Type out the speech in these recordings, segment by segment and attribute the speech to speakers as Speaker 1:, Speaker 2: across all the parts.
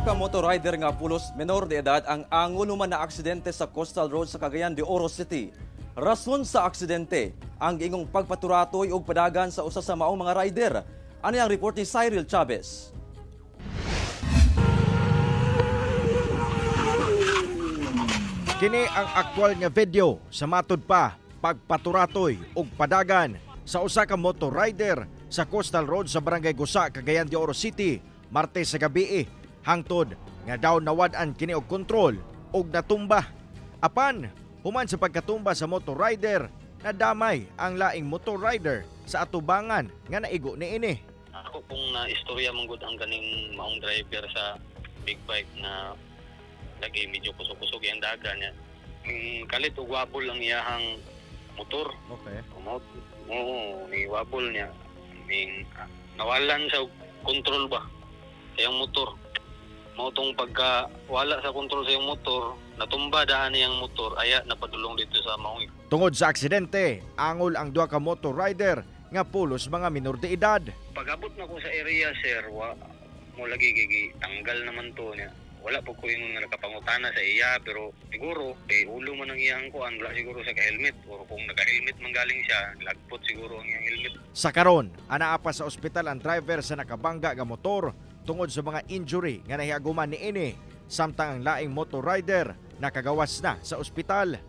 Speaker 1: Duha ka motorrider nga pulos menor de edad ang angol human na aksidente sa Coastal Road sa Cagayan de Oro City. Rason sa aksidente, ang giingong pagpaturatoy og padagan sa usa sa maong mga rider. Ano ang report ni Cyril Chavez?
Speaker 2: Kini ang aktwal nga video sa matud pa pagpaturatoy og padagan sa usa ka motor rider sa Coastal Road sa Barangay Gusa, Cagayan de Oro City, Martes sa gabi, hangtod nga daw nawad-an kini og kontrol og natumba. Apan human sa pagkatumba sa motor rider, nadamay ang laing motor rider sa atubangan nga naigo niini.
Speaker 3: Ako pong na istorya man gud ang ganing maong driver sa big bike na lagi medyo kusog-kusog ang dagan niya. Kalit og wabol ang iyahang motor. Umot, oo, ni wabol niya. Ning nawalan sa kontrol ba sa iyang motor. Mao tong pagka wala sa kontrol sa iyang motor, natumba daan niyang motor, aya napadulong dito sa maong
Speaker 2: Tungod sa aksidente, angol ang duha ka motor rider nga pulos mga minor de edad.
Speaker 3: Pag-abot na ko sa area, sir, wa mo lagi gigi tanggal naman to niya. Wala po ko yung nga nakapangutana sa iya, pero siguro kay ulo man ang iyang kuan, wala siguro sa ka-helmet or kung naka-helmet man galing siya, lagpot siguro ang iyang helmet.
Speaker 2: Sa karon, anaa pa sa ospital ang driver sa nakabangga nga motor tungod sa mga injury nga nahiaguman niini, samtang ang laing motor rider nakagawas na sa ospital.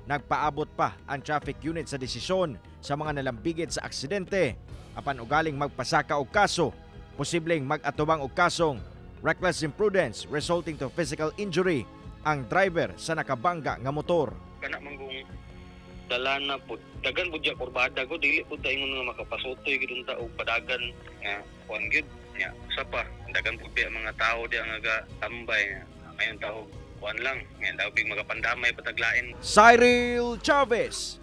Speaker 2: Nagpaabot pa ang traffic unit sa desisyon sa mga nalambigit sa aksidente apan ugaling magpasaka og kaso, posibleng mag-atubang og kasong reckless imprudence resulting to physical injury ang driver sa nakabangga nga motor.
Speaker 3: Kana man kung dala na po, dagan po diya kurbada ko, dili po tayo nga makapasutoy gid unta og padagan nga kuan gyud nya. Usa pa, dagan po biya mga tao diya nga ga tambay nga ngayon tao kuan lang nga daw big magapandamay pataglain.
Speaker 2: Cyril Chavez.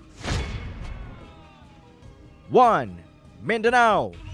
Speaker 2: 1 Mindanao.